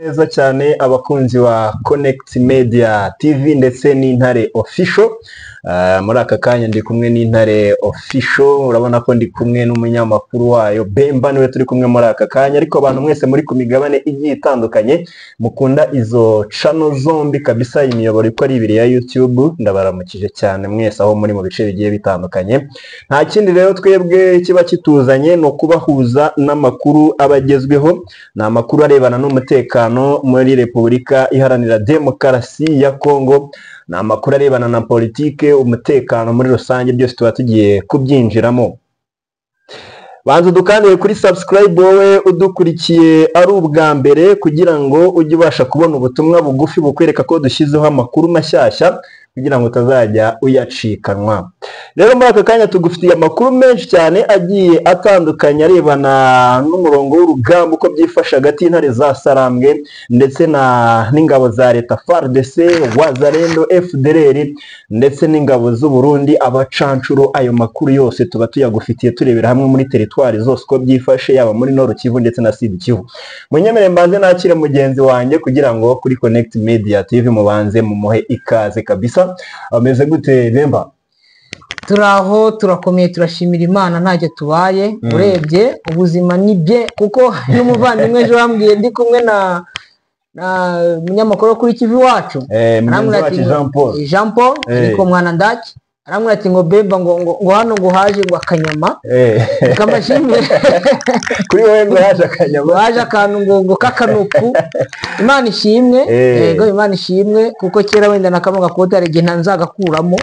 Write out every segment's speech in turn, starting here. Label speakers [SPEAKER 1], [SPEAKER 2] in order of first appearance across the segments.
[SPEAKER 1] Neza cyane abakunzi ba Connect Media TV ndetse n'Intare Official. Muri aka kanya ndi kumwe n'Intare Official, urabona ko ndi kumwe n'umunyamakuru wayo Bemba, niwe turi kumwe muri aka kanya. Ariko abantu mwese muri ku migabane igiye itandukanye mukunda izo channel zombi kabisa, imiyoboro uko ari ibiri ya YouTube, ndabaramukije cyane mwese aho muri mu bice bigiye bitandukanye. Nta kindi rero twebwe kiba kituzanye ni ukubahuza n'amakuru aba agezweho, ni amakuru arebana n'umutekano muri Repubulika Iharanira Demokarasi ya Kongo, ni amakuru arebana na politike, umutekano muri rusange, byose tuba tugiye kubyinjiramo. Banza udukandire kuri subscribe wowe udukurikiye ari ubwa mbere, kugira ngo ujye ubasha kubona ubutumwa bugufi bukwereka ko dushyizeho amakuru mashyashya, kugira ngo utazajya uyacikanwa. Rero muri aka kanya tugufitiye amakuru menshi cyane agiye atandukanye arebana n'umurongo w'urugamba uko byifashe hagati y'intare za Sarambwe ndetse na n'ingabo za leta FARDC, Wazalendo, FDLR ndetse n'ingabo z'u Burundi, abacancuro. Ayo makuru yose tuba tuyagufitiye, turebera hamwe muri teritwari zose uko byifashe, yaba muri Nord Kivu ndetse na Sud Kivu. Munyemere mbanze nakire mugenzi wanjye kugira ngo kuri Connect Media TV mubanze mumuhe ikaze kabisa. Ameze gute Bemba?
[SPEAKER 2] Turaho, turakomeye, turashimira Imana, ntacyo tubaye. Urebye ubuzima ni bye, kuko n'umuvandimwe ejo bambwiye ndi kumwe na munyamakuru wo kuri Kivu Iwacu.
[SPEAKER 1] Mugenzi
[SPEAKER 2] Arambwira
[SPEAKER 1] wacu
[SPEAKER 2] ati
[SPEAKER 1] Jean Paul.
[SPEAKER 2] Jean Paul. Ariko mwana ndaki arambwira ati ngo Bemba ngo hano ngo haje ngo akanyama. Kamashimwe.
[SPEAKER 1] Kuri wowe ngo haje akanyama.
[SPEAKER 2] Haje akantu ngo k'akanuku. Imana ishimwe. Yego, Imana ishimwe, kuko kera wenda nakamuga kote hari igihe nzagakuramo,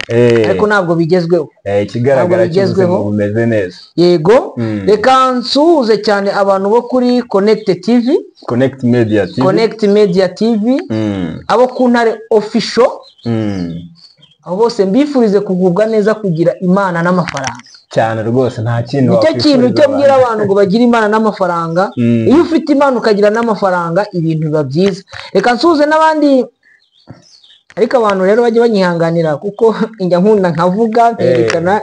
[SPEAKER 2] ariko ntabwo bigezweho.
[SPEAKER 1] Ikigaragara
[SPEAKER 2] Ntabwo bigezweho.
[SPEAKER 1] cy'ubuzima bumeze neza.
[SPEAKER 2] Yego. Reka nsuhuze cyane abantu bo kuri Connect TV.
[SPEAKER 1] Connect Media TV.
[SPEAKER 2] Connect Media TV, abo ku Ntare Official, abo bose mbifurize kugubwa neza, kugira Imana n'amafaranga.
[SPEAKER 1] Cyane rwose, nta kintu
[SPEAKER 2] Nicyo kintu
[SPEAKER 1] wakwifuriza
[SPEAKER 2] cyo mbwira
[SPEAKER 1] abantu.
[SPEAKER 2] abantu ngo bagire Imana n'amafaranga. Iyo ufite Imana ukagira n'amafaranga, ibintu biba byiza. Reka nsuhuze n'abandi, ariko abantu rero bajye banyihanganira kuko njya nkunda nkavuga nkerekana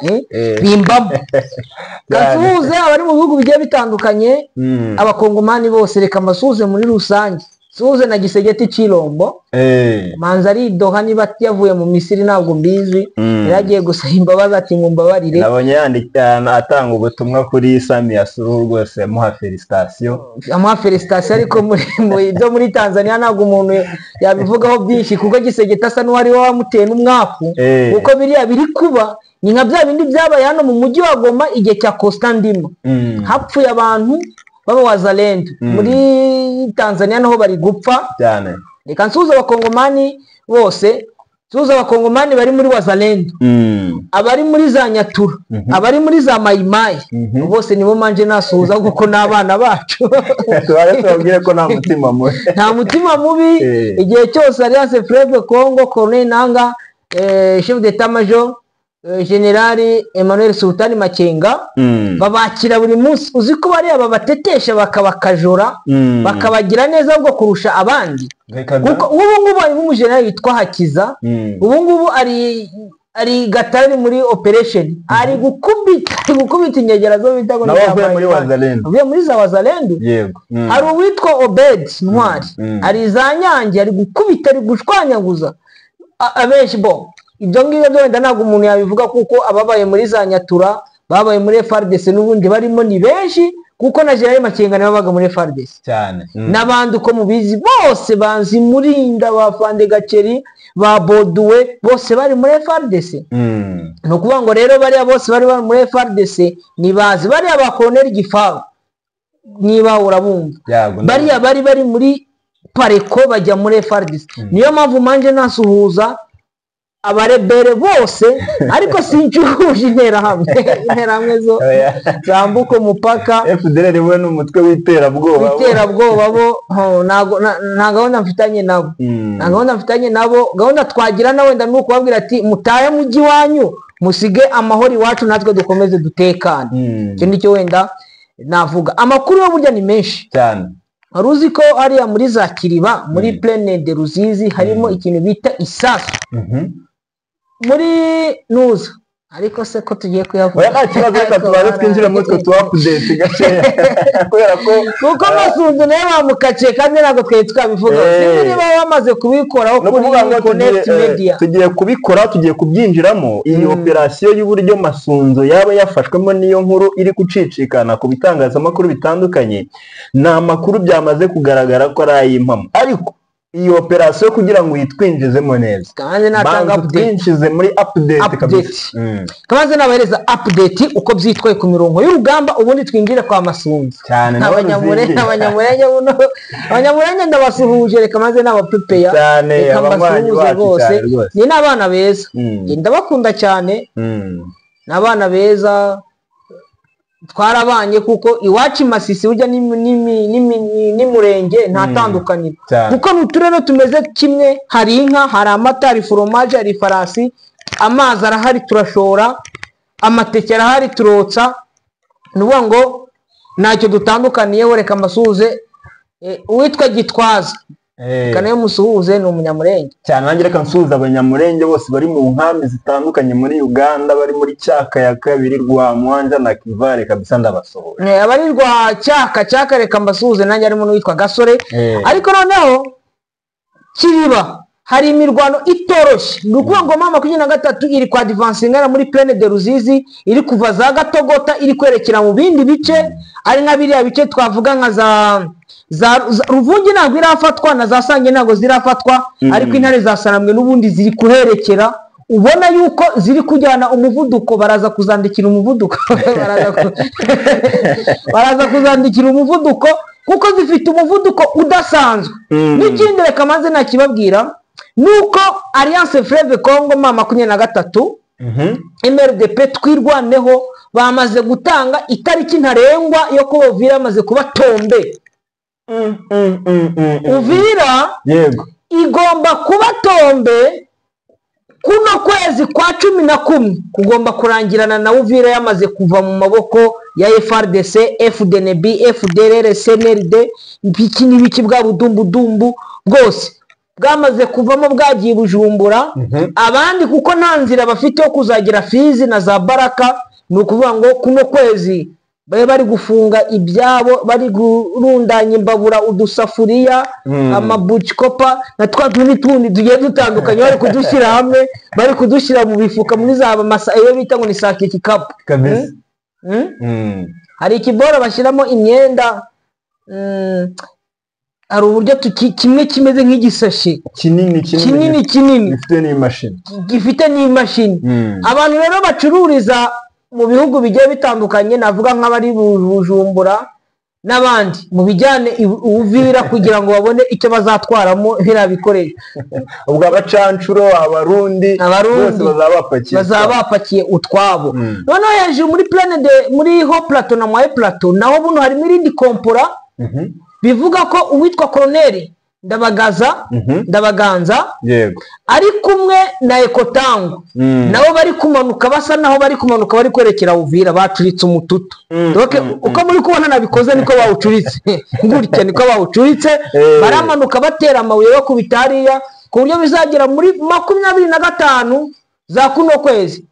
[SPEAKER 2] bimbamo.
[SPEAKER 1] Cyane.
[SPEAKER 2] Gasuhuze abari mu bihugu bigiye bitandukanye, abakongomani bose, reka mbasuhuze muri rusange. Suhuze na Tshisekedi Tshilombo. Manza ari Doha, niba yavuye mu Misiri ntabwo mbizi. Yari agiye gusaba imbabazi ati ngo mbabarire.
[SPEAKER 1] Nabonye yandika atanga ubutumwa kuri Samia Suluhu rwose, amuha félicitations.
[SPEAKER 2] Amuha félicitations, ariko muri mu byo muri Tanzania ntabwo umuntu yabivugaho byinshi, kuko Tshisekedi asa n'uwari wamuteye n'umwaku, kuko biriya biri kuba ni nka bya bindi byabaye hano mu mujyi wa Goma igihe cya Constant Ndima. Hapfuye abantu baba Wazalendo. Muri Tanzania naho bari gupfa.
[SPEAKER 1] Cyane.
[SPEAKER 2] Reka nsuhuze abakongomani bose, nsuhuze abakongomani bari muri Wazalendo, abari muri za Nyatura, abari muri za Mayimayi, bose nibo manje nasuhuza kuko ni abana bacu.
[SPEAKER 1] Tubaye tubabwire ko nta mutima mubi.
[SPEAKER 2] Nta mutima mubi. Igihe cyose Alliance Fleuve Congo, Corneille Nanga, chef d'état major, General Emmanuel Sultani Makenga, babakira buri munsi. Uzi ko bariya babatetesha, bakabakajora, bakabagira neza ahubwo kurusha abandi?
[SPEAKER 1] Reka da.
[SPEAKER 2] Kuko ubu ngubu harimo umujenerali witwa Hakiza. Ubu ngubu ari Gatari muri operation, ari gukubita inyegera zo bita ngo ni
[SPEAKER 1] Nawe
[SPEAKER 2] za
[SPEAKER 1] avuye muri
[SPEAKER 2] Mayimayi.
[SPEAKER 1] Wazalendo.
[SPEAKER 2] Avuye muri za Wazalendo.
[SPEAKER 1] Yego.
[SPEAKER 2] Hari uwitwa Obed Ntwari, ari za Nyange, ari gukubita, ari gushwanyaguza abenshi. Bo ibyo ngibyo byo wenda ntabwo umuntu yabivuga, kuko ababaye muri za Nyatura, babaye muri FARDC n'ubundi barimo ni benshi, kuko na General Makenga niwe wabaga muri FARDC.
[SPEAKER 1] Cyane.
[SPEAKER 2] N'abandi uko mubizi bose banzi Murinda, ba Fande Gakeri, ba Boduwe, bose bari muri FARDC. Ni ukuvuga ngo rero bariya bose bari muri FARDC nibazi bariya ba Colonel Gifaru, niba urabumva.
[SPEAKER 1] Yago.
[SPEAKER 2] Bariya bari muri PARECO bajya muri FARDC. Niyo mpamvu manje nasuhuza abarebere bose, ariko sincuhuje Interahamwe. Interahamwe zo
[SPEAKER 1] Oya.
[SPEAKER 2] zambuka umupaka.
[SPEAKER 1] FDLR we ni umutwe w'iterabwoba.
[SPEAKER 2] Iterabwoba bo ho, nta gahunda mfitanye nabo. Nta gahunda mfitanye nabo. Gahunda twagira wenda ni ukubabwira ati mutahe mujyi iwanyu, musige amahoro iwacu, natwe dukomeze dutekane. Icyo nicyo wenda navuga. Amakuru yo burya ni menshi.
[SPEAKER 1] Cyane.
[SPEAKER 2] Wari uzi ko hariya muri za Kiriba, muri Plaine de Ruzizi, harimo ikintu bita isasu? Muri nuza Ariko se ko tugiye kuyavuga?
[SPEAKER 1] Oya, nta kibazo, reka tubanze twinjire muri utwo tu update gakeya, kubera ko
[SPEAKER 2] Kuko Masunzu nawe bamukaciye, kandi ntabwo twari twabivuga. Sinzi niba bamaze kubikoraho
[SPEAKER 1] No
[SPEAKER 2] kuri
[SPEAKER 1] kuvuga ngo
[SPEAKER 2] Connect Media.
[SPEAKER 1] Tugiye kubikora, tugiye kubyinjiramo. Iyi operasiyo y'uburyo Masunzu yaba yafashwemo, niyo nkuru iri gucicikana ku bitangazamakuru bitandukanye. Ni amakuru byamaze kugaragara ko ari ay'impamo, ariko iyi operasiyo kugira ngo uyitwinjizemo neza,
[SPEAKER 2] Kandi natanga
[SPEAKER 1] banza
[SPEAKER 2] update.
[SPEAKER 1] utwinjize muri update kabisa.
[SPEAKER 2] Kabanze nabahereza update uko byitwaye ku mirongo y'urugamba, ubundi twinjire kwa Masunzu.
[SPEAKER 1] Cyane, nawe ruzingiye.
[SPEAKER 2] Abanyamurenge buno, Abanyamurenge ndabasuhuje, reka maze n'abapepeya.
[SPEAKER 1] Cyane,
[SPEAKER 2] Reka
[SPEAKER 1] abanywanyi
[SPEAKER 2] mbasuhuze
[SPEAKER 1] bacu
[SPEAKER 2] rwose.
[SPEAKER 1] cyane rwose.
[SPEAKER 2] Ni n'abana beza. Njye ndabakunda cyane. Ni abana beza, twarabanye, kuko iwacu i Masisi burya n'Imurenge nta tandukaniro, kuko ni uturere tumeze kimwe. Hari inka, hari amata, hari foromaje, hari ifarasi, amazi arahari turashora, amateke arahari turotsa. Ni ukuvuga ngo ntacyo dutandukaniyeho. Reka mbasuhuze. Uwitwa Gitwaza, reka nawe musuhuze, ni Umunyamurenge.
[SPEAKER 1] Cyane, nanjye reka nsuhuza Abanyamurenge bose bari mu nkambi zitandukanye muri Uganda, bari muri Cyaka ya kabiri, Rwamwanja na Kivale, kabisa ndabasuhuje.
[SPEAKER 2] Abari rwa Cyaka, Cyaka, reka mbasuhuze nanjye, harimo n'uwitwa Gasore. Ariko noneho Kiriba hari imirwano itoroshye. Ni ukuvuga ngo M23 iri kwa advancinga muri Plaine de Ruzizi, iri kuva za Gatogota iri kwerekera mu bindi bice, ari nka biriya bice twavuga nka za Ruvungi ntabwo irafatwa, na za Sange ntabwo zirafatwa. Ariko intare za Sarambwe n'ubundi ziri kuherekera, ubona yuko ziri kujyana umuvuduko. Baraza kuzandikira umuvuduko, baraza kuzandikira umuvuduko, kuko zifite umuvuduko udasanzwe. N'ikindi reka maze nakibabwira, nuko Alliance Fleuve Congo, M23, MRDP, Twirwaneho, bamaze gutanga itariki ntarengwa yo kuba Uvira yamaze kuba tombe. Uvira igomba kuba tombe kuno kwezi kwa 11, kugomba kurangirana na Uvira yamaze kuva mu maboko ya FARDC, FDNB, FDLR, CNRD, ibiki n'ibiki, bwa budumbudumbu bwose bwamaze kuvamo, bwagiye Bujumbura. Abandi kuko nta nzira bafite yo kuzagera Fizi na za Baraka. Ni ukuvuga ngo kuno kwezi babe bari gufunga ibyabo, bari gurundanya imbabura, udusafuriya, amabucikopa na twa tundi tundi tugiye dutandukanye, bari kudushyira hamwe, bari kudushyira mu bifuka muri za masa, iyo bita ngo ni sakikikapu.
[SPEAKER 1] Kabisa.
[SPEAKER 2] Hari ikiboro bashyiramo imyenda, hari uburyo kimwe kimeze nk'igisashe.
[SPEAKER 1] Kinini.
[SPEAKER 2] Kinini kinini.
[SPEAKER 1] Gifite n'imashini.
[SPEAKER 2] Gifite n'imashini. Abantu rero bacururiza mu bihugu bigiye bitandukanye, navuga nk'abari Bujumbura n'abandi, mu bijyane Uvira kugira ngo babone icyo bazatwaramo biriya bikoresho.
[SPEAKER 1] Ubwo abacancuro, Abarundi,
[SPEAKER 2] Abarundi
[SPEAKER 1] bose bazaba bapakiye.
[SPEAKER 2] Bazaba bapakiye utwabo. Noneho hejuru muri Plaine de muri Haut Plateau na Moyen Plateau, naho buno harimo irindi kompora. Bivuga ko uwitwa Colonel Ndabagaza, Ndabaganza, ari kumwe na Ekotango, nabo bari kumanuka, basa naho bari kumanuka bari kwerekera Uvira, bacuritse umututu. Donc uko muri kubona nabikoze niko bawucuritse, gutya niko bawucuritse. Baramanuka batera amabuye, bakubita hariya, ku buryo bizagera muri 25 za kuno kwezi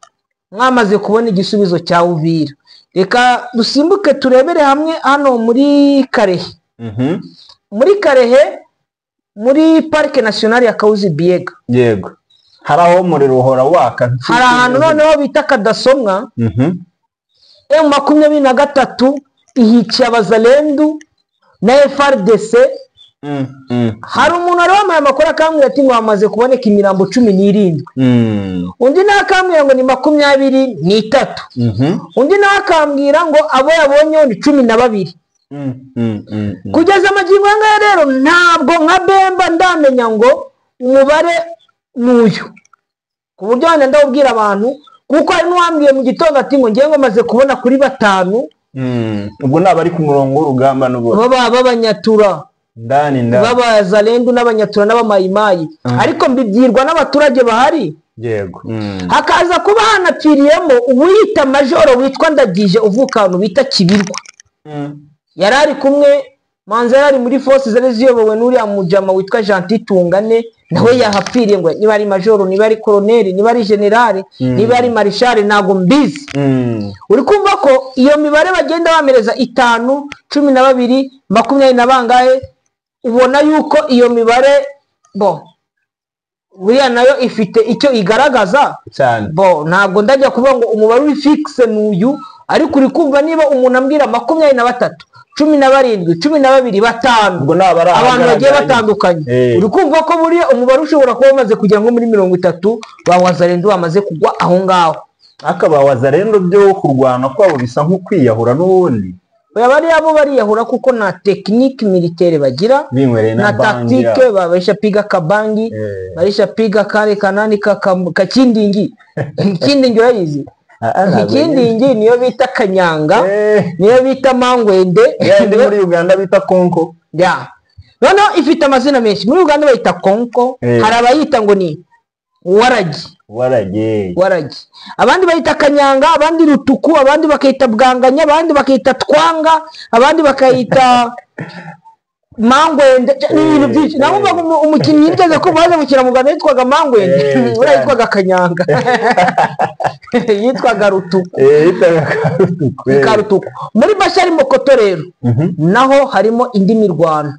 [SPEAKER 2] mwamaze kubona igisubizo cya Uvira. Reka dusimbuke turebere hamwe hano muri Karehe. Muri Karehe, muri Parike Nationale ya Kahuzi Biega.
[SPEAKER 1] Yego, hari aho umuriro uhora waka.
[SPEAKER 2] Hari ahantu noneho bita Kadasomwa. M23 ihikiye Abazalendu na FARDC. Hari umuntu wari wambaye amakuru akambwira ati ngo hamaze kuboneka imirambo 17. Undi nawe akambwira ngo ni 23. Undi nawe akambwira ngo abo yabonyeho ni 12. Kugeza amagingo aya ngaya rero, ntabwo nka Bemba ndamenya ngo umubare ni uyu, ku buryo wenda ndawubwira abantu, kuko hari n'uwambwiye mu gitondo ati ngo ngewe ngo maze kubona kuri batanu.
[SPEAKER 1] Ubwo ni abari ku murongo w'urugamba n'ubundi.
[SPEAKER 2] B'Abanyatura.
[SPEAKER 1] Ndani ndani.
[SPEAKER 2] B'Abazalendu n'Abanyatura n'Abamayimayi, ariko mbibyirwa n'abaturage bahari. Hakaza kuba hanapfiriyemo uwiyita majoro witwa Ndagije, uvuka ahantu bita Kibirwa. Yari ari kumwe Manza yari muri force zari ziyobowe n'uriya mujama witwa Gentil Tungane, nawe yahapfiriye, ngo niba ari majoro, niba ari koloneli, niba ari generali, niba ari marishali, ntabwo mbizi. Uri kumva ko iyo mibare bagenda bamereza 5, 12, 20 na bangahe, ubona yuko iyo mibare bo buriya nayo ifite icyo igaragaza
[SPEAKER 1] cyane.
[SPEAKER 2] Bo ntabwo ndajya kuvuga ngo umubare uri fixe n'uyu, ariko uri kumva niba umuntu ambwira 23, 17, 12, 5,
[SPEAKER 1] Ubwo ni abari
[SPEAKER 2] abantu bagiye
[SPEAKER 1] ahagaragara.
[SPEAKER 2] batandukanye, uri kumva ko buriya umubare ushobora kuba wamaze kugera nko muri 30 ba Wazalendo bamaze kugwa aho ngaho.
[SPEAKER 1] Ariko ba Wazalendo byo kurwana kwabo bisa nko kwiyahura n'ubundi.
[SPEAKER 2] Oya, bariya bo bariyahura kuko nta technique militaire bagira,
[SPEAKER 1] binywereye
[SPEAKER 2] na
[SPEAKER 1] na bangi
[SPEAKER 2] tactique, babaisha piga kabangi, barisha piga kare kanani kakindingi. Ikindingi urayizi? Ikindingi niyo bita kanyanga, niyo bita mangwende,
[SPEAKER 1] yandi muri Uganda bita konko.
[SPEAKER 2] Ya. Noneho ifite amazina menshi. Muri Uganda bayita konko, hari abayita ngo ni waragi.
[SPEAKER 1] Waragi.
[SPEAKER 2] Waragi. Abandi bayita kanyanga, abandi rutuku, abandi bakayita bwanganya, abandi bakayita twanga, abandi bakayita mangwende. Ni ibintu byinshi. Naho umukinnyi yigeze ko baje gukina mu Rwanda yitwaga mangwende, uriya yitwaga kanyanga, yitwaga rutuku.
[SPEAKER 1] Yitwaga karutuku.
[SPEAKER 2] Karutuku. Muri Bashari Mokoto rero naho harimo indi mirwano.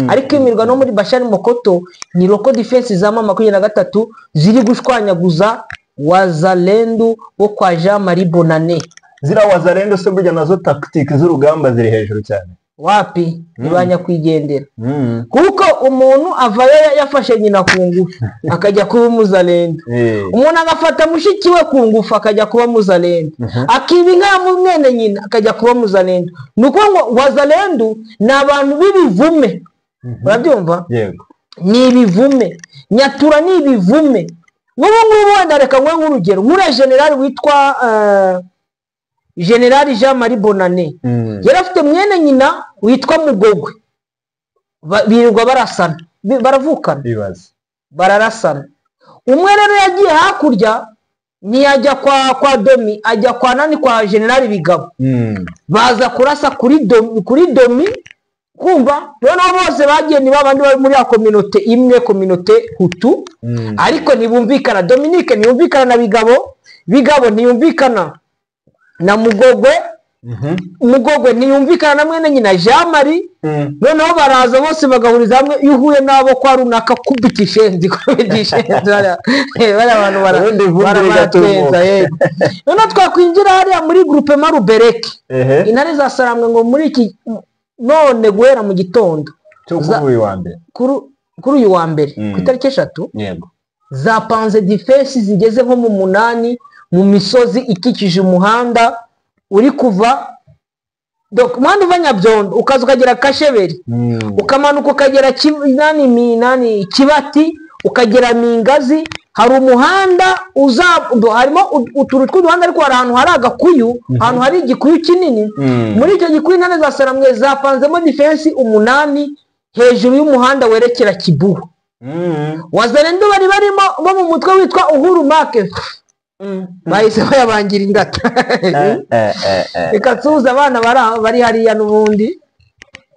[SPEAKER 2] Ariko imirwano muri Bashari Mokoto ni local defense za M23 ziri gushwanyaguza Wazalendo wo kwa Jean Marie Bonane.
[SPEAKER 1] Zira Wazalendo se burya nazo tactique z'urugamba ziri hejuru cyane.
[SPEAKER 2] Wapi ntibanya kwigendera. Kuko umuntu avayo yafashe nyina ku ngufu akajya kuba umuzalendo. Umuntu agafata mushiki we ku ngufu akajya kuba muzalendo. Akiba inka ya mwene nyina akajya kuba muzalendo. Nuko ngo Wazalendo ni abantu b'ibivume. Urabyumva?
[SPEAKER 1] Yego.
[SPEAKER 2] Ni ibivume. Nyatura ni ibivume. Nk'ubu ngubu wenda reka nguhe nk'urugero. Nk'uriya general witwa General Jean Marie Bonane. Yari afite mwene nyina witwa Mugogwe. Birirwa barasana, baravukana, bararasana. Umwe rero yagiye hakurya, ntiyajya kwa Domi, ajya kwa nani, kwa General Bigabo. Baza kurasa kuri Domi, kumva noneho bose bagiye ni babandi bari muri ya communauté imwe, communauté Hutu, ariko ntibumvikana. Dominique ntiyumvikana na Bigabo, Bigabo ntiyumvikana na Mugogwe, Mugogwe ntiyumvikana na mwene nyina Jean Marie. Noneho baraza bose bagahuriza hamwe, iyo uhuye nabo kwa runaka kubita ishenzi, kubita ishenzi, bariya abantu baratwenza. Yego. Noneho twakwinjira hariya muri groupement Rubereke, intare za Sarambwe ngo muri iki none guhera mu gitondo kuri uyu wa mbere ku itariki 3,
[SPEAKER 1] yego,
[SPEAKER 2] zapanze defense zigeze nko mu 8 mu misozi ikikije umuhanda uri kuva donc umuhanda uva Nyabyondo ukaza ukagera Kasheberi, ukamanuka ukagera nani Kibati, ukagera Mingazi. Hari umuhanda uza, harimo utuntu tw'uduhanda, ariko hari ahantu hari agakuyu, ahantu hari igikuyu kinini. Muri icyo gikuyu intare za Sarambwe zapanzemo defense 8 hejuru y'umuhanda werekera Kibuhu. Wazalendo bari barimo bo mu mutwe witwa Uhuru Market, bahise bayabangira ingata. Reka tuze abana bari hariya n'ubundi,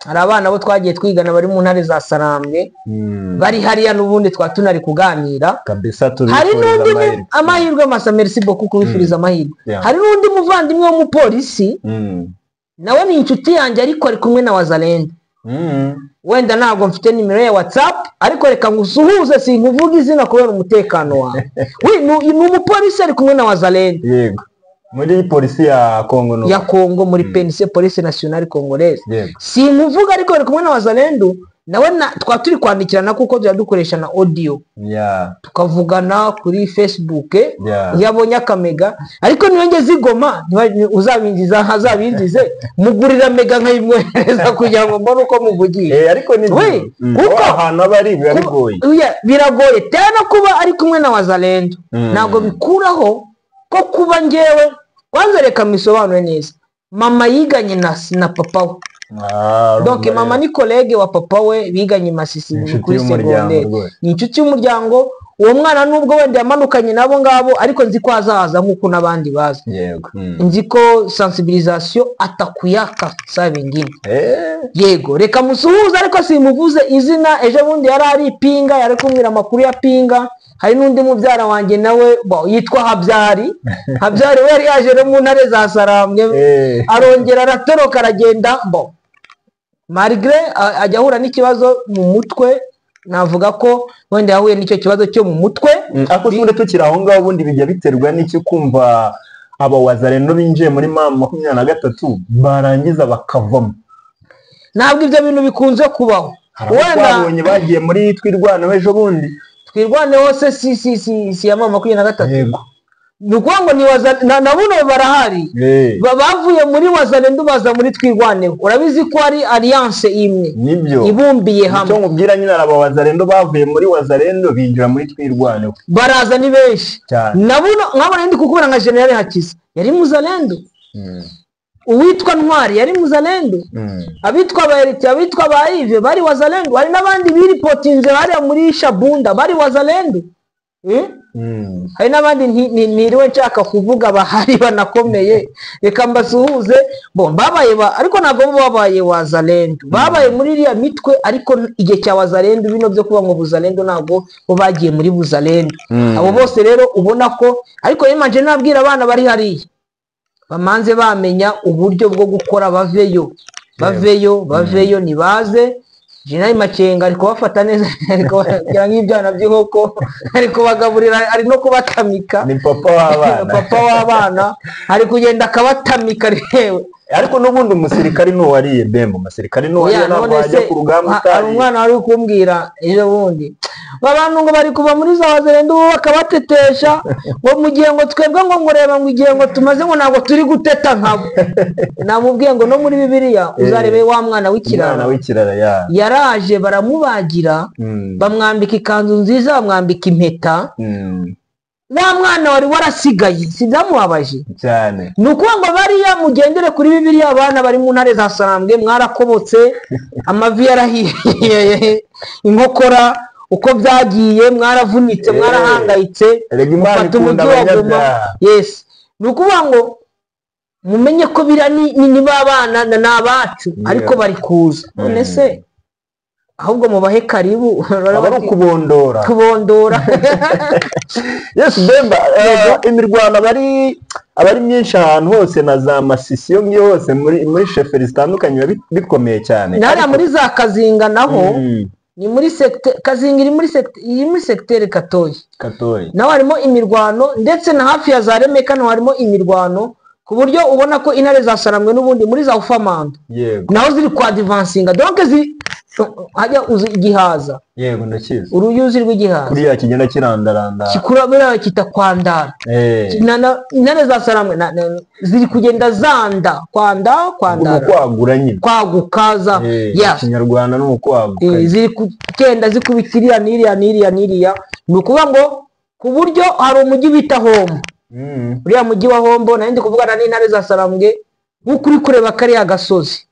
[SPEAKER 2] hari abana bo twagiye twigana bari mu ntare za Sarambwe, bari hariya n'ubundi twa tunari kuganira
[SPEAKER 1] kabisa.
[SPEAKER 2] Hari n'undi amahirwe masa, merci beaucoup kubifuriza amahirwe. Hari n'undi muvandimwe w'umupolisi, nawe ni inshuti yanjye, ariko ari kumwe na Wazalendo. Wenda ntabwo mfite nimero ya WhatsApp, ariko reka ngusuhuze, sinkuvuga izina kubera umutekano wawe. Ni umupolisi ari kumwe na Wazalendo.
[SPEAKER 1] Yego. Muri polisi ya Kongo, no
[SPEAKER 2] ya Kongo, muri PNC, Police Nationale Congolaise. Sinkuvuga, ariko ari kumwe na Wazalendo, nawe twa turi kwandikirana kuko dukoresha na audio. Tukavugana kuri Facebook, yabonye akamega, ariko niyo ngeze igoma uzabinjiza hazabinjize mugurira mega nkayimwohereza kugira ngo mbone uko muvugiye.
[SPEAKER 1] Ariko ni
[SPEAKER 2] kuko
[SPEAKER 1] ahantu abari biragoye.
[SPEAKER 2] Biragoye tena kuba ari kumwe na Wazalendo. Ntabwo bikuraho ko kuba ngewe. Kwanza reka misobanure neza. Mama yiganye na papa we. Donc mama ni collègue wa papa we, biganye Masisi kuri secondaire. Ni inshuti y'umuryango. Uwo mwana nubwo wenda yamanukanye nabo ngabo, ariko nzi ko azaza nk'uko n'abandi baza.
[SPEAKER 1] Yego.
[SPEAKER 2] Nzi ko sensibilisation atakuyaka saa bingine. Yego, reka musuhuze ariko simuvuze izina. Ejo bundi yari ari Pinga, yari kumbwira amakuru ya Pinga. Hari n'undi mubyara wanjye nawe yitwa Habyari. Habyari we yari yaje no mu ntare za Sarambwe, arongera aratoroka aragenda. Malgré ajya ahura n'ikibazo mu mutwe, navuga ko wenda yahuye n'icyo kibazo cyo mu mutwe.
[SPEAKER 1] Ariko ubundi tukiri aho ngaho, ubundi bijya biterwa n'iki kumva aba Wazalendo binjiye muri M23 barangiza bakavamo?
[SPEAKER 2] Ntabwo ibyo bintu bikunze kubaho.
[SPEAKER 1] Wenda babonye bagiye muri Twirwaneho ejo bundi.
[SPEAKER 2] Twirwaneho se si ya M23.
[SPEAKER 1] Yego.
[SPEAKER 2] Ni ukuvuga ngo ni na buno barahari. Bavuye muri Wazalendo baza muri Twirwaneho. Urabizi ko ari alliance imwe.
[SPEAKER 1] Nibyo.
[SPEAKER 2] Ibumbiye hamwe.
[SPEAKER 1] Icyo nkubwira nyine, aba Wazalendo bavuye muri Wazalendo binjira muri Twirwaneho.
[SPEAKER 2] Baraza ni benshi. Na buno nkabona ndi kukubona nka General Hakiza yari Muzalendo. Uwitwa Ntwari yari Muzalendo. Abitwa ba Eriti, abitwa ba Yves bari Wazalendo. Hari n'abandi biripotinze bari muri Shabunda bari Wazalendo. Hari n'abandi ntiriwe nshaka kuvuga bahari banakomeye, reka mbasuhuze. Babaye ariko ntabwo babaye Wazalendo, babaye muri iriya mitwe, ariko igihe cya Wazalendo bino byo kuba ngo Buzalendo ntabwo bo bagiye muri Buzalendo. Abo bose rero ubona ko, ariko yemanje nabwira abana bari hariya bamanze bamenya uburyo bwo gukora, baveyo baveyo baveyo, nibaze. General Makenga ari kubafata neza, ari kubagira nk'ibyana by'inkoko, ari kubagaburira, ari no kubatamika.
[SPEAKER 1] Ni papa w'abana.
[SPEAKER 2] Papa w'abana ari kugenda akabatamika rewe.
[SPEAKER 1] Ariko n'ubundi umusirikari n'uwariye Bemba, umusirikari n'uwariye ntabwo wajya ku rugamba utariye.
[SPEAKER 2] Hari umwana wari kumbwira ejo bundi, abantu ngo bari kuva muri za Wazalendo bakabatetesha, ngo mu gihe ngo twebwe ngo ngureba ngo igihe ngo tumaze ngo ntabwo turi guteta nkabo. Namubwiye ngo no muri Bibiliya uzarebe wa mwana w'ikirara. Yaraje baramubagira, bamwambika ikanzu nziza, bamwambika impeta. Wa mwana wari warasigaye, si byamubabaje
[SPEAKER 1] cyane.
[SPEAKER 2] Ni ukuvuga ngo bariya mugendere kuri Bibiliya, abana bari mu ntare za Sarambwe mwarakobotse, amavi yarahiye, inkokora uko byagiye, mwaravunitse, mwarahangayitse,
[SPEAKER 1] mufata umujyi wa Goma.
[SPEAKER 2] Yes, ni ukuvuga ngo mumenye ko biriya ni babana n'abacu, ariko bari kuza. None se ahubwo mubahe karibu,
[SPEAKER 1] abari kubondora
[SPEAKER 2] kubondora.
[SPEAKER 1] Yes Bemba, imirwano abari myinshi ahantu hose na za Masisi yo ngiyo hose muri sheferi zitandukanye bikomeye cyane.
[SPEAKER 2] Nara muri za Kazinga naho ni muri secteur Kazinga, iri muri secteur, iri muri secteur Katoyi.
[SPEAKER 1] Katoyi
[SPEAKER 2] naho harimo imirwano, ndetse na hafi ya za Remeka naho harimo imirwano, ku buryo ubona ko intare za Sarambwe n'ubundi muri za Ufamando.
[SPEAKER 1] Yego.
[SPEAKER 2] Naho ziri kwa advancinga. Donc hajya uzi igihaza.
[SPEAKER 1] Yego ndakizi.
[SPEAKER 2] Uruyuzi rw'igihaza.
[SPEAKER 1] Kuriya kigenda kirandaranda.
[SPEAKER 2] Kikura buriya kita kwandara. Intare za Sarambwe ziri kugenda zanda, kwanda, kwandara.
[SPEAKER 1] Kwagura nyine.
[SPEAKER 2] Kwagukaza.
[SPEAKER 1] Ya. Kinyarwanda no kwaguka.
[SPEAKER 2] Ziri kugenda zikubitiriya n'iriya n'iriya n'iriya. Ni ukuvuga ngo ku buryo hari umujyi bita Hombo. Uriya mujyi wa Hombo nari ndi kuvugana n'intare za Sarambwe, nk'uko uri kureba kariya gasozi.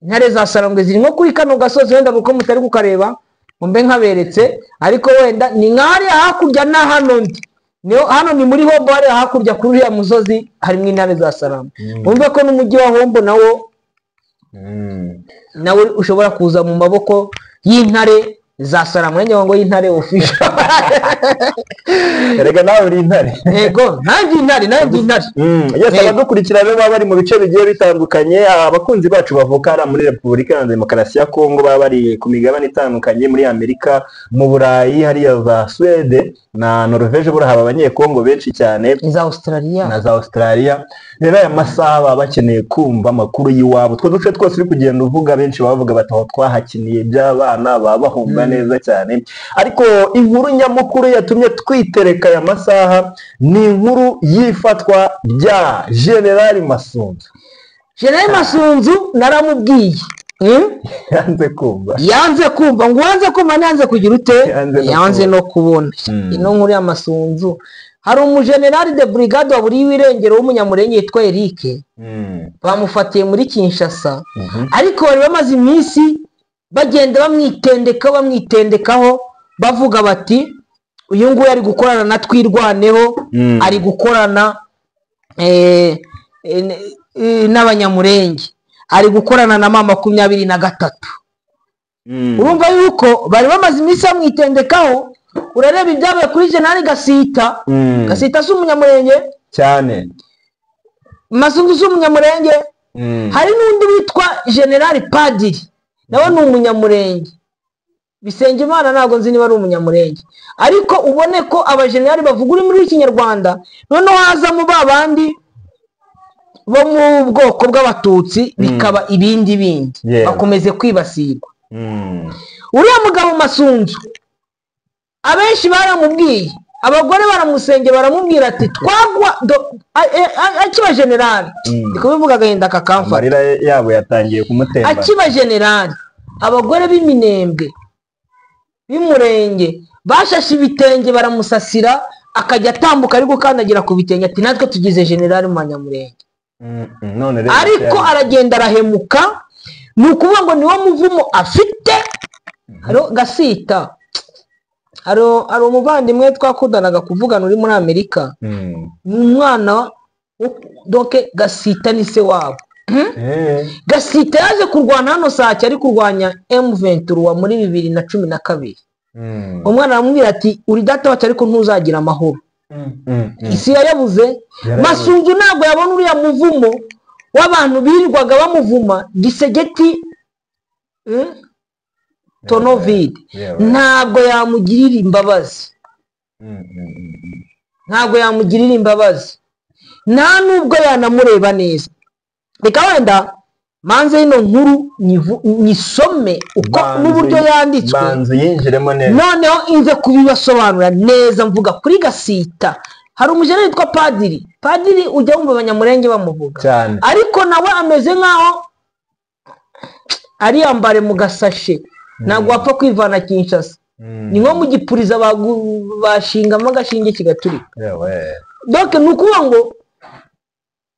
[SPEAKER 2] Intare za Sarambwe ziri nko kuri kano gasozi, wenda nuko mutari kukareba mbe nkaberetse, ariko wenda ni nk'ahariya hakurya na hano ndi. Niyo hano ni muri Hombo, hariya hakurya kuri uriya musozi harimo intare za Sarambwe. Wumve ko n'umujyi wa Hombo nawo nawe ushobora kuza mu maboko y'intare za Sarambwe, ngo y'intare official.
[SPEAKER 1] Erega nawe uri intare.
[SPEAKER 2] Yego, nanjye intare, nanjye intare.
[SPEAKER 1] Yes, abadukurikira rero baba bari mu bice bigiye bitandukanye, abakunzi bacu bavuka muri Repubulika ya Demokarasi ya Kongo, baba bari ku migabane itandukanye, muri Amerika, mu Burayi, hariya za Swede na Norvège, burahaba abanyekongo benshi cyane,
[SPEAKER 2] za Australia
[SPEAKER 1] na za Australia. Rero aya masaha baba bakeneye kumva amakuru y'iwabo. Two duce twose uri kugenda uvuga, benshi bavuga bati aho twahakiniye by'abana baba bahumba neza cyane. Ariko inkuru nyamukuru yatumye twitereka aya masaha ni inkuru yifatwa rya General Masunzu.
[SPEAKER 2] General Masunzu naramubwiye,
[SPEAKER 1] yanze kumva,
[SPEAKER 2] yanze kumva, ngo wanze kumva nanze kugira ute, yanze no kubona. Ino nkuru ya Masunzu, hari umugenerali de brigade waburiye irengero w'umunyamurenge yitwa Eric, bamufatiye muri Kinshasa, ariko bari bamaze iminsi bagenda bamwitendekaho bavuga bati Uyu nguyu ari gukorana na Twirwaneho, ari gukorana n'Abanyamurenge, ari gukorana na M23. Urumva yuko bari bamaze iminsi bamwitendekaho. Urareba ibyabaye kuri General Gasita. Gasita si umunyamurenge
[SPEAKER 1] cyane,
[SPEAKER 2] Masunzu si umunyamurenge. Hari n'undi witwa General Padiri, nawe ni umunyamurenge. Bisengimana ntabwo nzi niba ari umunyamurenge, ariko ubone ko abajenerali bavuga ururimi rw'Ikinyarwanda, noneho hazamo ba bandi bo mu bwoko bw'Abatutsi, bikaba ibindi bindi, bakomeze kwibasirwa. Uriya mugabo Masunzu abenshi baramubwiye, abagore baramusenge, baramubwira ati twagwa akiba generali, ndi kubivuga agahinda kakamfata,
[SPEAKER 1] amarira yabo yatangiye kumutemba.
[SPEAKER 2] Akiba generali, abagore b'Iminembwe b'Umurenge bashashe ibitenge baramusasira, akajya atambuka ari gukandagira ku bitenge, ati natwe tugize generali mu Banyamurenge. Ariko aragenda arahemuka. Ni ukuvuga ngo niwo muvumo afite. Gasita, hari umuvandimwe twakundanaga kuvugana uri muri Amerika, ni umwana doke Gasita ni se wabo. Gasita yaje kurwana hano Sake, ari kurwanya M23 muri 2012. Umwana aramubwira ati uri data wacu ariko ntuzagira amahoro. Isi yayabuze. Masunzu ntabwo yabona uriya muvumo w'abantu birirwaga bamuvuma Gisegeti Tonovide, ntabwo yamugirira imbabazi, ntabwo yamugirira imbabazi, nta nubwo yanamureba neza. Reka wenda manze ino nkuru nyisome uko n'uburyo yanditswe, noneho inze kubibasobanura neza. Mvuga kuri Gasita, hari umujenerali witwa Padiri. Padiri ujya wumva Abanyamurenge bamuvuga
[SPEAKER 1] cyane,
[SPEAKER 2] ariko nawe ameze nkaho ariyambare mu gasashe, ntabwo wapfa kwivana Kinshasa. Ni nko mu gipuriza bashingamo agashinge kigaturika. Donc ni ukuvuga ngo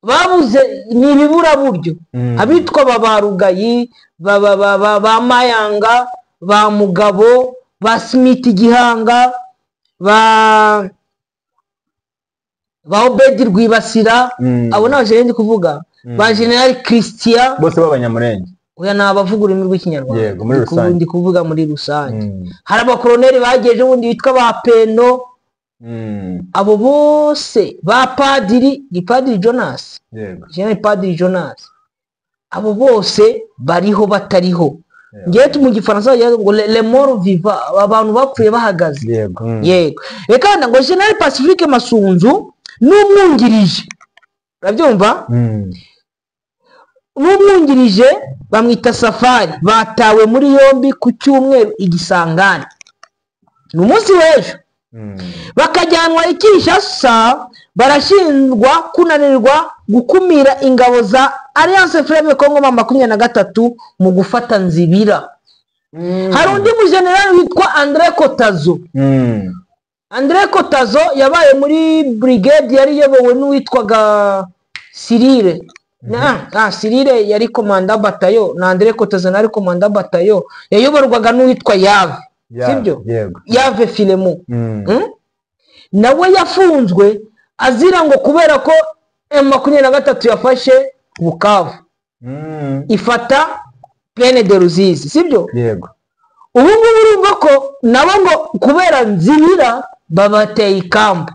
[SPEAKER 2] babuze ni ibiburaburyo. Abitwa ba Rugayi, ba Mayanga, ba Mugabo, ba Smith Gihanga, ba Obedi Rwibasira, abo ni abajenerali ndi kuvuga, ba General Christian,
[SPEAKER 1] bose b'Abanyamurenge.
[SPEAKER 2] Oya, ni abavuga ururimi rw'Ikinyarwanda.
[SPEAKER 1] Yego, muri rusange.
[SPEAKER 2] Ndi kuvuga muri rusange. Hari abakoloneli bageje ubundi bitwa ba Peno, abo bose ba Padiri, ni Padiri Jonas, General Padiri Jonas, abo bose bariho batariho. Ngewe mu Gifaransa bagira ngo le mort vivant, abantu bapfuye bahagaze. Yego. Reka ngo General Pacifique Masunzu n'umwungirije, urabyumva, n'umwungirije bamwita Safari, batawe muri yombi ku cyumweru igisangane, ni umunsi w'ejo, bakajyanwa i Kinshasa, barashinjwa kunanirwa gukumira ingabo za Alliance Fleuve Congo M23 mu gufata Nzibira. Hari undi mujenerali witwa Andre Kotazo. Andre Kotazo yabaye muri brigade yari iyobowe n'uwitwaga Cyrille. Cyrille yari komanda batayo, na Andre Kotazo nari komanda batayo, yayoborwaga n'uwitwa Yave. Sibyo? Yave Filemo. Nawe yafunzwe azira ngo kubera ko M23 yafashe Bukavu, ifata Plaine de Ruzizi, sibyo?
[SPEAKER 1] Yego.
[SPEAKER 2] Ubu ngubu urumva ko nabo ngo kubera Nzibira babateye ikamba.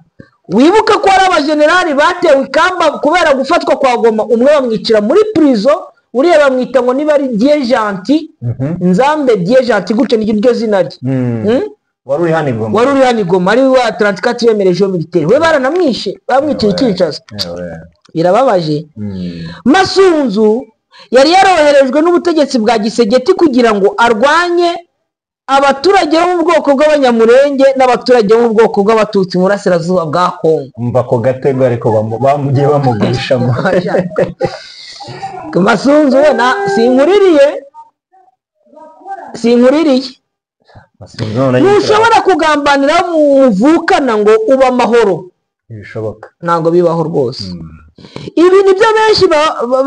[SPEAKER 2] Wibuke ko hari abajenerali batewe ikamba kubera gufatwa kwa Goma, umwe bamwicira muri prison, uriya bamwita ngo niba ari Dieu Gentil, Nzambe Dieu Gentil, gutyo niryo zina rye.
[SPEAKER 1] Wari uri hano i Goma.
[SPEAKER 2] Wari uri hano i Goma, ari wa 34e Region Militaire. We baranamwishe, bamwiciye i Kinshasa. Birababaje. Masunzu yari yaroherejwe n'ubutegetsi bwa Gisegeti kugira ngo arwanye abaturage bo mu bwoko bw'Abanyamurenge n'abaturage bo mu bwoko bw'Abatutsi mu burasirazuba bwa Kongo.
[SPEAKER 1] Umva ko gatego, ariko bamugiye bamugurishamo.
[SPEAKER 2] Masunzu we na sinkuririye, sinkuririye. Ntushobora kugambanira muvukana ngo uba amahoro,
[SPEAKER 1] ntibishoboka,
[SPEAKER 2] ntabwo bibaho rwose. Ibi nibyo benshi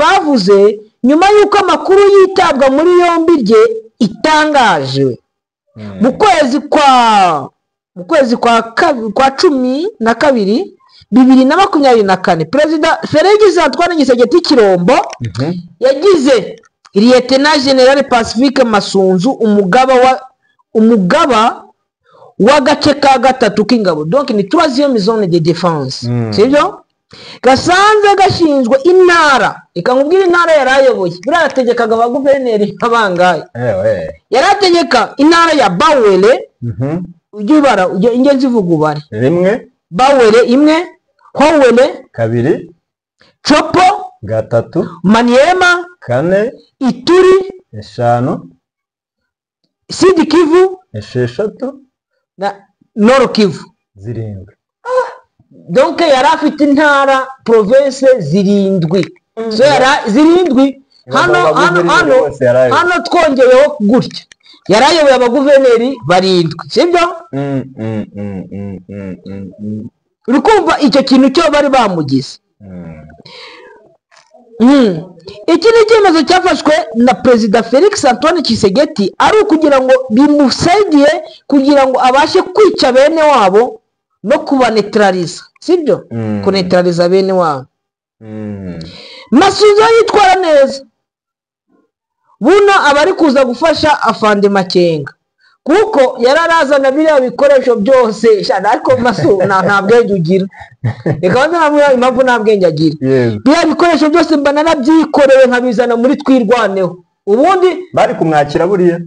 [SPEAKER 2] bavuze nyuma y'uko amakuru yitabwa muri yombi rye itangaje mu kwezi kwa Mu kwezi kwa 12 2024, Perezida Felix Antoine Tshisekedi Tshilombo yagize Lieutenant General Pacifique Masunzu umugaba w'agace ka gatatu k'ingabo, donc ni troisième zone de défense, sibyo? Gasanzwe gashinzwe intara. Reka nkubwire intara yari ayoboye. Buriya yategekaga abaguverineri bangahe? Yari ategeka intara ya Bas-Uele. Ujye ubara, ujye ingenzi uvuga ubare.
[SPEAKER 1] Rimwe.
[SPEAKER 2] Bas-Uele imwe, Haut-Uele.
[SPEAKER 1] Kabiri.
[SPEAKER 2] Tshopo.
[SPEAKER 1] Gatatu.
[SPEAKER 2] Maniema.
[SPEAKER 1] Kane.
[SPEAKER 2] Ituri.
[SPEAKER 1] Eshanu.
[SPEAKER 2] Sud Kivu.
[SPEAKER 1] Esheshatu.
[SPEAKER 2] Na Nord Kivu.
[SPEAKER 1] Zirindwi.
[SPEAKER 2] Donc yari afite intara, province zirindwi. So yari zirindwi hano hano hano
[SPEAKER 1] Bose yari ayoboye.
[SPEAKER 2] Hano twongeyeho gutya, yari ayoboye abaguverineri barindwi, sibyo? Uri kumva icyo kintu cyo bari bamugize? Iki ni icyemezo cyafashwe na Perezida Felix Antoine Tshisekedi, ari ukugira ngo bimusaidiye kugira ngo abashe kwica bene wabo no kubanetraliza, sibyo? Kunetraliza bene wabo. Masunzu yitwara neza buno, aba ari kuza gufasha afande Makenga, kuko yari arazana biriya bikoresho byose. Sha, ariko Masu nta bwenge ugira. Reka banze namubwire impamvu nta bwenge agira. Biriya bikoresho byose mba narabyikoreye nkabizana muri Twirwaneho ubundi.
[SPEAKER 1] Bari kumwakira buriya.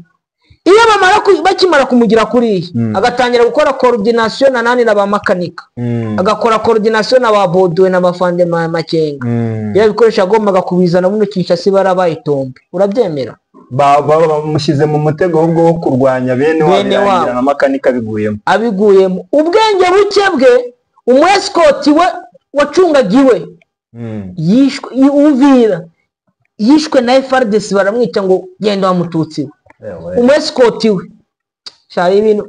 [SPEAKER 2] Iyo bamara bakimara kumugira kuriya, agatangira gukora coordination na nani, na ba Makanika, agakora coordination na ba Boduwe na ba Fande Makenga, biriya bikoresho yagombaga kubizana muno Kinshasa barabaye itombe. Urabyemera?
[SPEAKER 1] Bamushyize mu mutego ahubwo wo kurwanya bene wabo.
[SPEAKER 2] Bene
[SPEAKER 1] birangira
[SPEAKER 2] wabo.
[SPEAKER 1] Na Makanika biguyemo.
[SPEAKER 2] Abiguyemo. Ubwenge buke bwe, umu escort we wacungaga iwe yishwe Uvira, yishwe na FARDC, baramwica ngo genda wa mututsi we. Umu escort we. Shari ibintu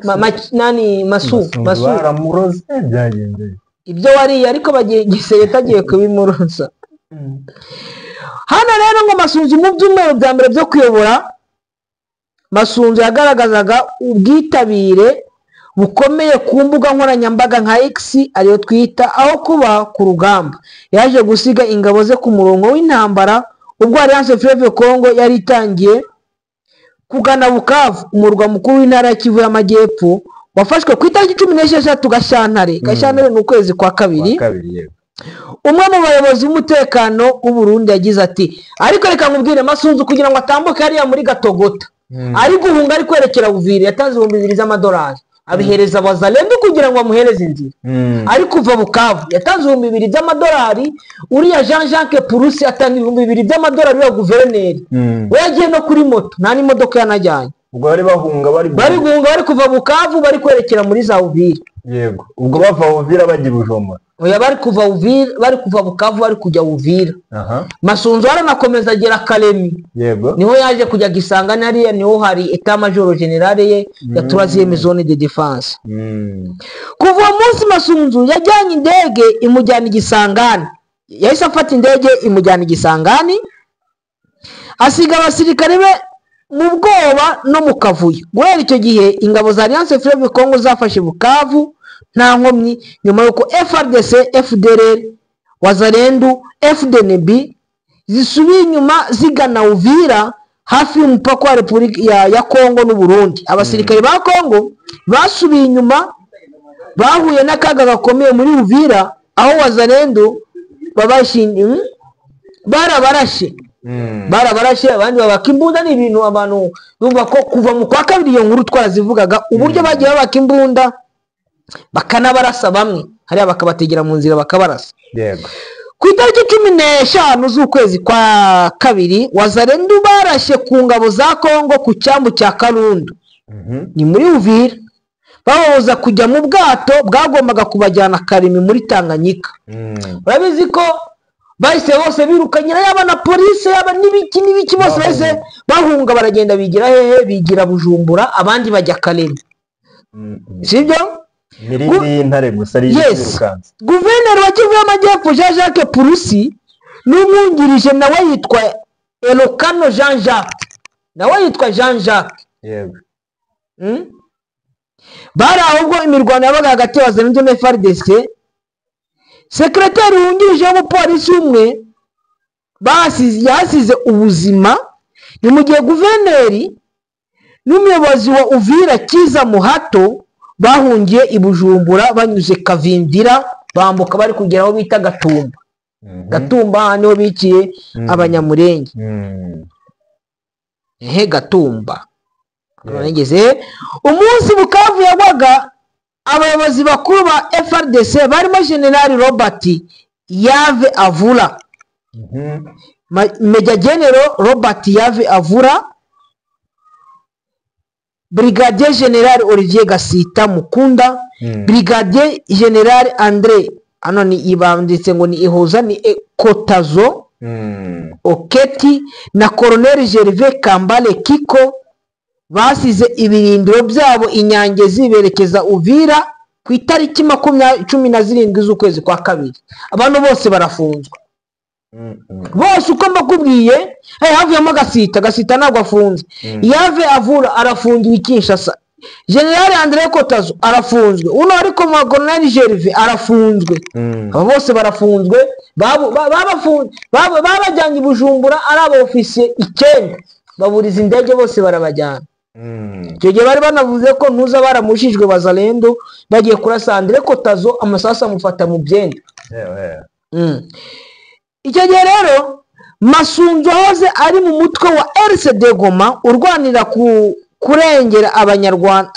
[SPEAKER 2] nani, Masu.
[SPEAKER 1] Masunzu.
[SPEAKER 2] Masu.
[SPEAKER 1] Baramuroze, byagenze.
[SPEAKER 2] Ibyo wariye, ariko bagiye giseye agiye kubimuroza hano. Rero ngo Masunzu mu byumweru bya mbere byo kuyobora, Masunzu yagaragazaga ubwitabire bukomeye ku mbuga nkoranyambaga nka X, ariyo twita, aho kuba ku rugamba. Yaje gusiga ingabo ze ku murongo w'intambara ubwo Alliance Fleuve Congo yari itangiye kugana Bukavu, umurwa mukuru w'intara ya Kivu y'Amajyepfo, wafashwe ku itariki 16 Gashyantare. Gashyantare ni ukwezi kwa kabiri.
[SPEAKER 1] Kwa kabiri, yego.
[SPEAKER 2] Umwe mu bayobozi b'umutekano w'u Burundi yagize ati: "Ariko reka nkubwire, Masunzu kugira ngo atambuke hariya muri Gatogota, ari guhunga, ari kwerekera Uvira, yatanze 2000 z'amadolari, abihereza Wazalendo kugira ngo bamuhereze inzira. Ari kuva Bukavu yatanze 2000 by'amadolari. Uriya Jean Jacques Purusi atanga 2000 by'amadolari, uriya guverineri. We yagiye no kuri moto, nta n'imodoka yanajyanye."
[SPEAKER 1] Ubwo bari bahunga, bari
[SPEAKER 2] Bari guhunga, bari kuva Bukavu, bari kwerekera muri za Uvira.
[SPEAKER 1] Yego, ubwo bava Uvira bajya i Bujumbura.
[SPEAKER 2] Oya, bari kuva Uvira, bari kuva Bukavu bari kujya Uvira. Masunzu aranakomeza agera Kalemi. Niho yaje kujya Gisangani, hariya niho hari état-major général ye ya troisième zone de défense. Kuva uwo munsi Masunzu yajyanye indege imujyana i Gisangani, yahise afata indege imujyana i Gisangani, asiga abasirikare be mu bwoba no mu kavuyo. Guhera icyo gihe ingabo za Alliance Fleuve Congo zafashe Bukavu nta nkomyi, nyuma y'uko FARDC, FDLR, Wazalendo, FDNB zisubiye inyuma zigana Uvira, hafi y'umupaka wa Repubulika ya Congo n'u Burundi. Abasirikare ba Congo basubiye inyuma bahuye n'akaga gakomeye muri Uvira, aho Wazalendo babashingiye barabarashe. Barabarashe, abandi babaka imbunda. Ni ibintu abantu bumva ko kuva mu kwa kabiri iyo nkuru twarazivugaga, uburyo bagiye babaka imbunda bakanabarasa, bamwe hariya bakabategera mu nzira bakabarasa. Ku itariki 15 z'ukwezi kwa kabiri, Wazalendo barashe ku ngabo za Kongo ku cyambu cya Karundu, ni muri Uvira, bababuza kujya mu bwato bwagombaga kubajyana Kalemi muri Tanganyika. Urabizi ko bahise bose birukanyira, yaba na polisi, yaba n'ibiki n'ibiki, bose bahise bahunga, baragenda bigira hehe? Bigira Bujumbura, abandi bajya Kalemi, sibyo?
[SPEAKER 1] Imirindi y'intare gusa ari yirukanse.
[SPEAKER 2] Guverineri wa Kivu y'Amajyepfo Jean Jacques Purusi n'umwungirije nawe yitwa Elokano Jean Jacques, nawe yitwa Jean Jacques. Bari ahubwo imirwano yabaga hagati ya Wazalendo na FARDC. Sekretari wungirije w'umupolisi umwe yasize ubuzima. Ni mu gihe guverineri n'umuyobozi wa Uvira Kiza Muhato bahungiye i Bujumbura banyuze Kavindira, bambuka bari kugera aho bita Gatumba. Gatumba niho bikiye Abanyamurenge. Ehe, Gatumba. Ngeze umunsi Bukavu yagwaga, abayobozi bakuru ba FARDC barimo General Robert Yave Avura, Major General Robert Yave Avura, Brigadier General Olivier Gasita Mukunda, Brigadier General Andre, hano ni ibanditse ngo ni Ihuza, ni Kotazo Oketi, na Colonel Gervais Kambale Kiko basize ibirindiro byabo Inyangezi berekeza Uvira ku itariki 17 z'ukwezi kwa kabiri. Abantu bose barafunzwe bose uko mbakubwiye. Havuyemo Gasita, Gasita ntabwo afunzwe. Yave Avura arafungiwe i Kinshasa, General Andre Kotazo arafunzwe, uno ariko Colonel Gervais arafunzwe. Abo bose barafunzwe, babajyanye i Bujumbura ari aba ofisiye 9, baburiza indege bose barabajyana. Icyo gihe bari banavuze ko ntuza baramushijwe Bazalendo bagiye kurasa Andre Kotazo, amasasu amufata mu byenda. Icyo gihe rero Masunzu wahoze ari mu mutwe wa RCD Goma urwanira kurengera Abanyarwanda,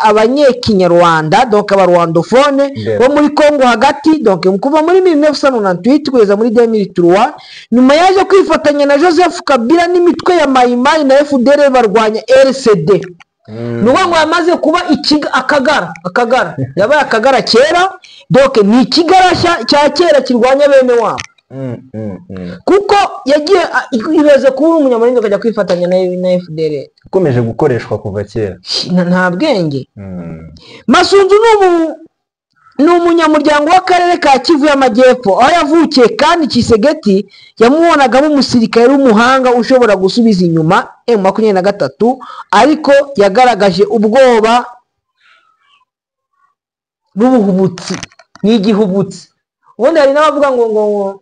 [SPEAKER 2] abanyekinyarwanda, donc abarwandophone bo muri Congo hagati, donc kuva muri 1998 kugeza muri 2003. Nyuma yaje kwifatanya na Joseph Kabila n'imitwe ya Maimai na FDL barwanya RCD. Ni ngo yamaze kuba akagara, akagara yabaye akagara kera, donc ni ikigarasha cya kera kirwanya bene wabo. Kuko yagiye ibaze kuba Umunyamurenge akajya kwifatanya na FDL,
[SPEAKER 1] ikomeje gukoreshwa kuva kera,
[SPEAKER 2] nta bwenge. Masunzu ni umunyamuryango w'akarere ka Kivu y'Amajyepfo aho yavukiye, kandi Tshisekedi yamubonagamo umusirikare w'umuhanga ushobora gusubiza inyuma M23, ariko yagaragaje ubwoba n'ubuhubutsi, n'igihubutsi. Ubundi hari n'abavuga ngo ngo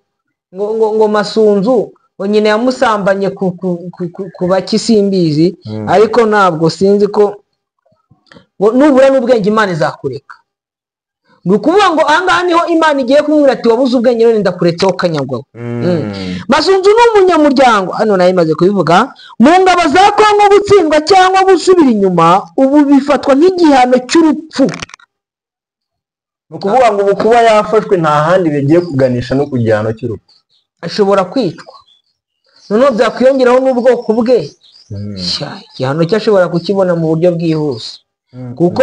[SPEAKER 2] ngo ngo ngo Masunzu ngo nyina yamusambanye ku bakisimbizi, ariko ntabwo sinzi ko ngo nubura n'ubwenge Imana izakureka. Ni ukuvuga ngo ahangaha niho Imana igiye kumubwira ati wabuze ubwenge none ndakuretseho kanyagwawe. Masunzu ni umunyamuryango, hano nayo imaze kubivuga, mu ngabo za Kongo gutsindwa cyangwa gusubira inyuma ubu bifatwa nk'igihano cy'urupfu.
[SPEAKER 1] Ni ukuvuga ngo ubu kuba yafashwe nta handi bigiye kuganisha no ku gihano cy'urupfu,
[SPEAKER 2] ashobora kwicwa. Noneho byakwiyongeraho n'ubwoko bwe, igihano cye ashobora kukibona mu buryo bwihuse, kuko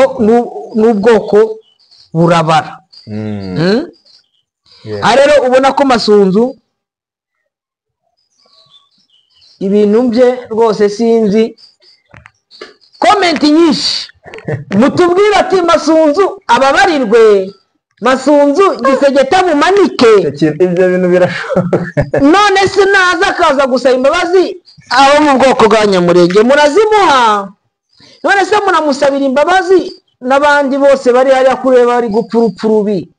[SPEAKER 2] n'ubwoko burabara. Aha rero ubona ko Masunzu ibintu bye rwose sinzi. Comment nyinshi mutubwira ati Masunzu ababarirwe, Masunzu Gisegeta mumanike.
[SPEAKER 1] Ibyo bintu birashoboka.
[SPEAKER 2] None se naza akaza gusaba imbabazi abo mu bwoko bwa Nyamurenge murazimuha? None se munamusabira imbabazi n'abandi bose bari hariya kureba bari gupfa urupfu rubi,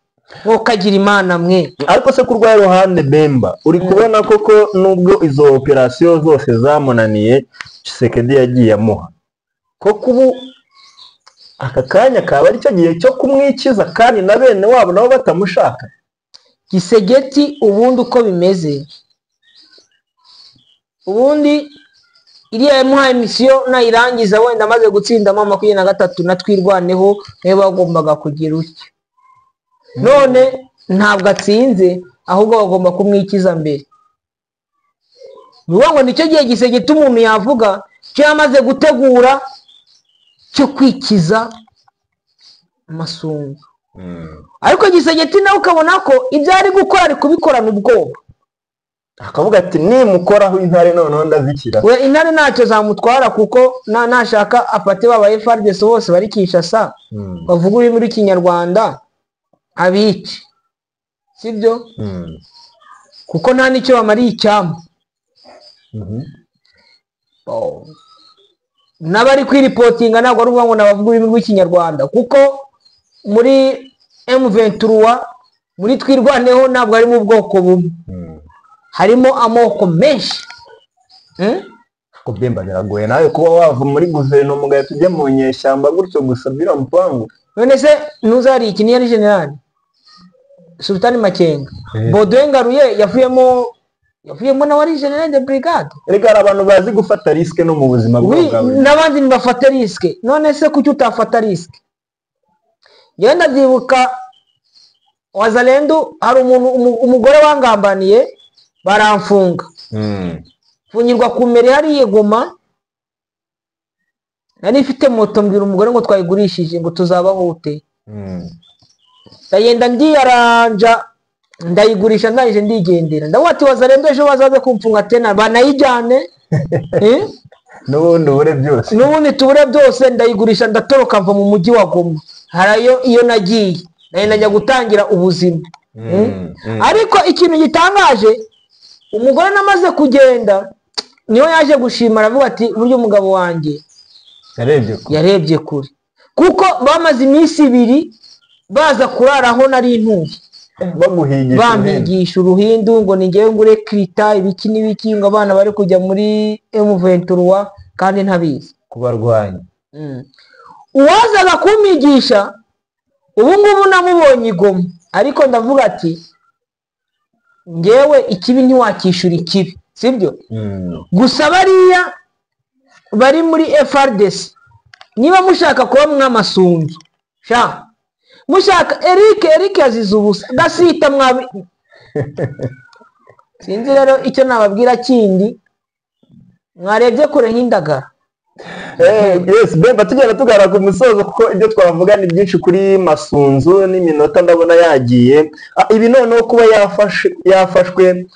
[SPEAKER 2] kagira Imana mwe.
[SPEAKER 1] Ariko se ku rwa ruhande Bemba, uri kubona koko nubwo izo operasiyo zose zamunaniye Tshisekedi yagiye amuha, koko ubu aka kanya kaba aricyo gihe cyo kumwikiza kandi na bene wabo nabo batamushaka?
[SPEAKER 2] Gisegeti ubundi uko bimeze, ubundi iriya yamuhaye misiyo nayirangiza wenda amaze gutsindamo 23 na Twirwaneho niyo bagombaga kugira utya. None ntabwo atsinze, ahubwo bagomba kumwikiza mbere. Ni ngo nicyo gihe Gisegeti umuntu yavuga cyo yamaze gutegura cyo kwikiza Masunzu. Ariko Gisegeti nawe ukabona ko ibyo ari gukora ari kubikorana ubwoba,
[SPEAKER 1] akavuga ati nimukoraho intare noneho ndazikira.
[SPEAKER 2] We intare ntacyo zamutwara, kuko nashaka afate baba FARDC bose bari Kinshasa bavuga ururimi rw'Ikinyarwanda abice, sibyo? Kuko nta nicyo bamariye icyambu. N'abari kwiripotinga ntabwo ari ukuvuga ngo nabavuga ururimi rw'Ikinyarwanda, kuko muri M23 muri Twirwaneho ntabwo harimo ubwoko bumwe, harimo amoko menshi.
[SPEAKER 1] Kubyemba biragoye nawe kuba wava muri guverinoma ugahita ujya mu nyeshyamba gutyo gusa bila mpango.
[SPEAKER 2] None se ntuzari iki niyo ari general Sultani Makenga, Baudouin Ngaruye yavuyemo nawe ari general de brigade.
[SPEAKER 1] Erega hari abantu bazi gufata risque no mu buzima bwabo,
[SPEAKER 2] n'abandi ntibafate risque. None se kuki utafata risque? Njyewe ndabyibuka Wazalendo, hari umuntu umugore wangambaniye baramfunga, mfungirwa ku mbere hariya Goma. Nari mfite moto, mbwira umugore ngo twayigurishije ngo tuzabahute. Ndagenda ndiyaranja ndayigurisha, ndangije ndigendera. Ndavuga ati Wazalendo ejo bazaze kumfunga tena banayijyane,
[SPEAKER 1] n'ubundi ubure byose,
[SPEAKER 2] n'ubundi tubure byose. Ndayigurisha ndatoroka mva mu mujyi wa Goma, harayo iyo nagiye najya gutangira ubuzima. Ariko ikintu gitangaje, umugore namaze kugenda niyo yaje gushima, aravuga ati buryo umugabo wanjye yarebye kure, kuko bamaze iminsi 2 baza kuraraho nari ntuye, bampigisha uruhindu ngo ni ngewe ngure krita ibiki n'ibiki, ngo abana bari kujya muri M23 kandi ntabizi
[SPEAKER 1] kubarwanya.
[SPEAKER 2] Uwazaga kumpigisha ubu ngubu namubonye Igoma, ariko ndavuga ati ngewe ikibi ntiwakishura ikibi, sibyo? Gusa bariya bari muri FRDC, niba mushaka kuba mwamasunzu sha mushaka Eric yazize ubusa gasita mwabi. Sinzi rero icyo nababwira kindi, mwarebye kure nk'indagara.
[SPEAKER 1] Yes, Bemba, tugenda tugara ku musozo kuko ibyo twavuga ni byinshi kuri Masunzu n'iminota ndabona yagiye. Ibi noneho kuba yafashwe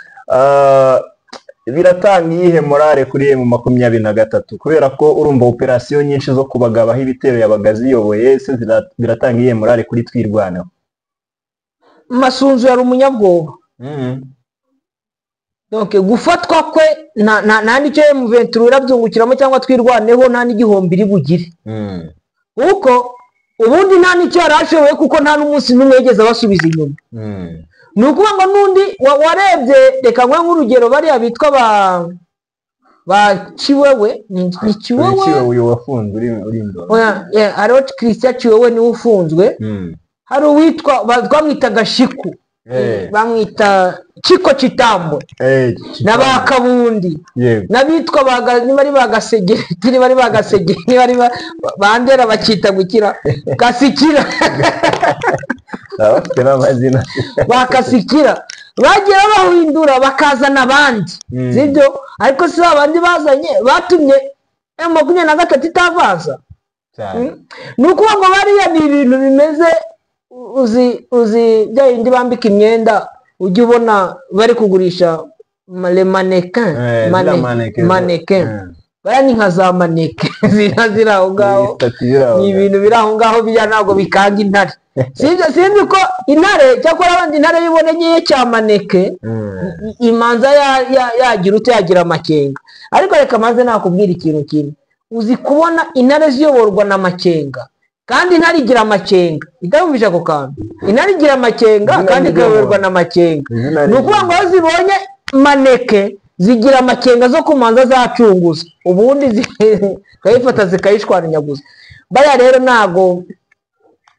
[SPEAKER 1] biratanga iyihe morale kuri M23, kubera ko urumva operation nyinshi zo kubagabaho ibitero yabaga ziyoboye, se biratanga iyihe morale kuri Twirwaneho?
[SPEAKER 2] Masunzu yari umunyabwoba. Donc gufatwa kwe nta nicyo M23 irabyungukiramo cyangwa Twirwaneho, nta n'igihombi iri bugire. Kuko ubundi nta nicyo yarashoboye, kuko nta n'umunsi n'umwe yigeze abasubiza inyuma. Ni ukuvuga ngo n'undi warebye, reka nkwe nk'urugero bariya bitwa ba Chiwewe, ni Chiwewe
[SPEAKER 1] uyu wafunzwe uri indoro.
[SPEAKER 2] Hariho Christian Chiwewe niwe ufunzwe. Hari uwitwa twamwitaga Shiku, bamwita Chiko Chitambo, n'abakabundi n'abitwa niba ari bagasegeri, niba ari bagasegeri, niba ari bandera bakita gukira kasikira, bakasikira, bagiye babahindura bakazana abandi, sibyo? Ariko si abandi bazanye batumye M23 itavaza. Ni ukuvuga ngo bariya ni ibintu bimeze uzi bya bindi bambika imyenda, ujya ubona bari kugurisha le mannequin, mannequin baya ni nka za mannequin ziri aho ngaho, ni ibintu biri aho ngaho bijya ntabwo bikanga intare. Sinzi ko intare cyakora abandi intare bibone nkeya cya mannequin imanza yagira ute, yagira amakenga. Ariko reka maze nakubwira ikintu kimwe, uzi kubona intare ziyoborwa na makenga, kandi intare igira amakenga, idahumije ako kantu. Intare igira amakenga kandi ikayoborwa na makenga. Ni ukuvuga ngo iyo zibonye maneke zigira amakenga zo kumanza zacunguza, ubundi zikayifata zikayishwanyaguza. Bariya rero ntago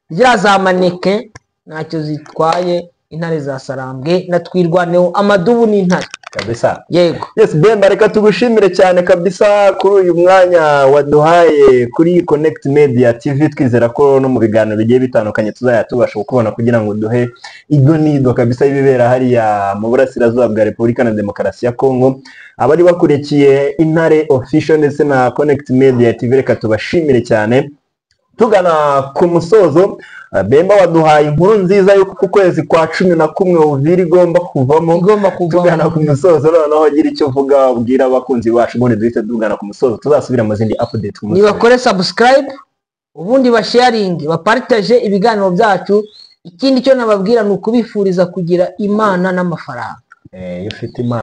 [SPEAKER 2] ziriya za maneke ntacyo zitwaye, intare za Sarambwe na Twirwaneho, amadubu n'intare
[SPEAKER 1] kabisa.
[SPEAKER 2] Yego.
[SPEAKER 1] Yes, Bemba, reka tugushimire cyane kabisa kuri uyu mwanya waduhaye kuri Connect Media TV. Twizera ko no mu biganiro bigiye bitandukanye tuzajya tubasha kukubona kugira ngo duhe ido nido kabisa ibibera hariya mu burasirazuba bwa Repubulika na Demokarasi ya Kongo. Abari bakurikiye Intare Official ndetse na Connect Media TV, reka tubashimire cyane. Tugana ku musozo, Bemba waduhaye inkuru nziza yuko ku kwezi kwa 11 Uvira igomba kuvamo. Tugana ku musozo noneho gira icyo uvuga ubwira abakunzi bacu, ubundi duhite tugana ku musozo, tuzasubira mu zindi update.
[SPEAKER 2] Nibakore subscribe, ubundi basharinge, bapartage ibiganiro byacu. Ikindi cyo nababwira ni ukubifuriza kugira Imana n'amafaranga.
[SPEAKER 1] Iyo ufite Imana